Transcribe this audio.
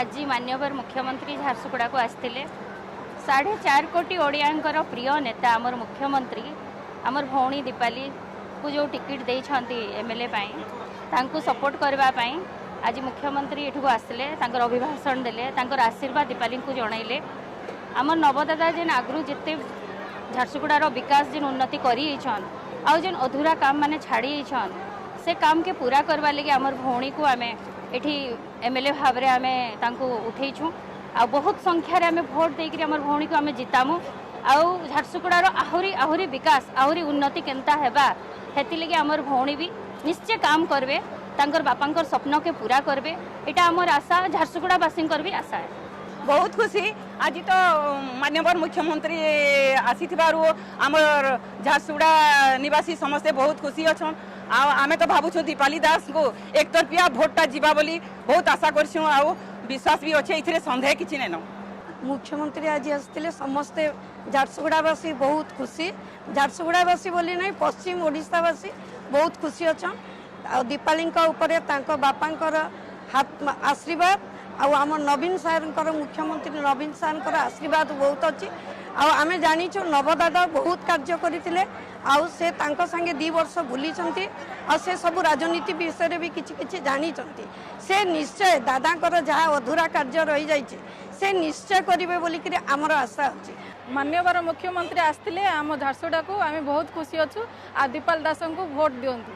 ଆଜି ମାନ୍ୟବର ମୁଖ୍ୟମନ୍ତ୍ରୀ ଝାରସୁଗୁଡ଼ାକୁ ଆସିଥିଲେ। 4.5 କୋଟି ଓଡ଼ିଆଙ୍କର ପ୍ରିୟ ନେତା ଆମର ମୁଖ୍ୟମନ୍ତ୍ରୀ ଆମର ଭଉଣୀ ଦୀପାଲିକୁ ଯେଉଁ ଟିକେଟ୍ ଦେଇଛନ୍ତି ଏମ୍ଏଲ୍ଏ ପାଇଁ, ତାଙ୍କୁ ସପୋର୍ଟ କରିବା ପାଇଁ ଆଜି ମୁଖ୍ୟମନ୍ତ୍ରୀ ଏଠିକୁ ଆସିଲେ। ତାଙ୍କର ଅଭିଭାଷଣ ଦେଲେ, ତାଙ୍କର ଆଶୀର୍ବାଦ ଦୀପାଲିଙ୍କୁ ଜଣାଇଲେ। ଆମର ନବଦାଦା ଯେନ୍ ଆଗରୁ ଯେତେ ଝାରସୁଗୁଡ଼ାର ବିକାଶ, ଯେନ୍ ଉନ୍ନତି କରିଯାଇଛନ୍ ଆଉ ଯେନ୍ ଅଧୁରା କାମ ମାନେ ଛାଡ଼ି ଯାଇଛନ୍, ସେ କାମକେ ପୁରା କରବାର୍ ଲାଗି ଆମର ଭଉଣୀକୁ ଆମେ ଏଠି ଏମ୍ଏଲ୍ଏ ଭାବରେ ଆମେ ତାଙ୍କୁ ଉଠେଇଛୁ। ଆଉ ବହୁତ ସଂଖ୍ୟାରେ ଆମେ ଭୋଟ ଦେଇକରି ଆମର ଭଉଣୀକୁ ଆମେ ଜିତାମୁ। ଆଉ ଝାରସୁଗୁଡ଼ାର ଆହୁରି ଆହୁରି ବିକାଶ, ଆହୁରି ଉନ୍ନତି କେନ୍ତା ହେବା, ହେଥିଲାଗି ଆମର ଭଉଣୀ ବି ନିଶ୍ଚୟ କାମ କରିବେ, ତାଙ୍କର ବାପାଙ୍କର ସ୍ୱପ୍ନକେ ପୁରା କରିବେ। ଏଇଟା ଆମର ଆଶା, ଝାରସୁଗୁଡ଼ାବାସୀଙ୍କର ବି ଆଶା। ବହୁତ ଖୁସି। ଆଜି ତ ମାନ୍ୟବର ମୁଖ୍ୟମନ୍ତ୍ରୀ ଆସିଥିବାରୁ ଆମର ଝାରସୁଗୁଡ଼ା ନିବାସୀ ସମସ୍ତେ ବହୁତ ଖୁସି ଅଛନ୍। ଆଉ ଆମେ ତ ଭାବୁଛୁ ଦୀପାଲି ଦାସଙ୍କୁ ଏକତରଫିଆ ଭୋଟଟା ଯିବା ବୋଲି ବହୁତ ଆଶା କରିଛୁ ଆଉ ବିଶ୍ୱାସ ବି ଅଛି, ଏଥିରେ ସନ୍ଦେହ କିଛି ନାଇଁନ। ମୁଖ୍ୟମନ୍ତ୍ରୀ ଆଜି ଆସିଥିଲେ, ସମସ୍ତେ ଝାରସୁଗୁଡ଼ାବାସୀ ବହୁତ ଖୁସି। ଝାରସୁଗୁଡ଼ାବାସୀ ବୋଲି ନାହିଁ, ପଶ୍ଚିମ ଓଡ଼ିଶାବାସୀ ବହୁତ ଖୁସି ଅଛନ୍। ଆଉ ଦୀପାଲିଙ୍କ ଉପରେ ତାଙ୍କ ବାପାଙ୍କର ହାତ ଆଶୀର୍ବାଦ ଆଉ ଆମ ନବୀନ ସାର୍ଙ୍କର, ମୁଖ୍ୟମନ୍ତ୍ରୀ ନବୀନ ସାର୍ଙ୍କର ଆଶୀର୍ବାଦ ବହୁତ ଅଛି। ଆଉ ଆମେ ଜାଣିଛୁ, ନବଦାଦା ବହୁତ କାର୍ଯ୍ୟ କରିଥିଲେ ଆଉ ସେ ତାଙ୍କ ସାଙ୍ଗେ 2 ବର୍ଷ ବୁଲିଛନ୍ତି ଆଉ ସେ ସବୁ ରାଜନୀତି ବିଷୟରେ ବି କିଛି କିଛି ଜାଣିଛନ୍ତି। ସେ ନିଶ୍ଚୟ ଦାଦାଙ୍କର ଯାହା ଅଧୁରା କାର୍ଯ୍ୟ ରହିଯାଇଛି, ସେ ନିଶ୍ଚୟ କରିବେ ବୋଲିକିରି ଆମର ଆଶା ଅଛି। ମାନ୍ୟବର ମୁଖ୍ୟମନ୍ତ୍ରୀ ଆସିଥିଲେ ଆମ ଝାରସୁଗୁଡ଼ାକୁ, ଆମେ ବହୁତ ଖୁସି ଅଛୁ। ଆଉ ଦୀପାଲି ଦାସଙ୍କୁ ଭୋଟ ଦିଅନ୍ତୁ।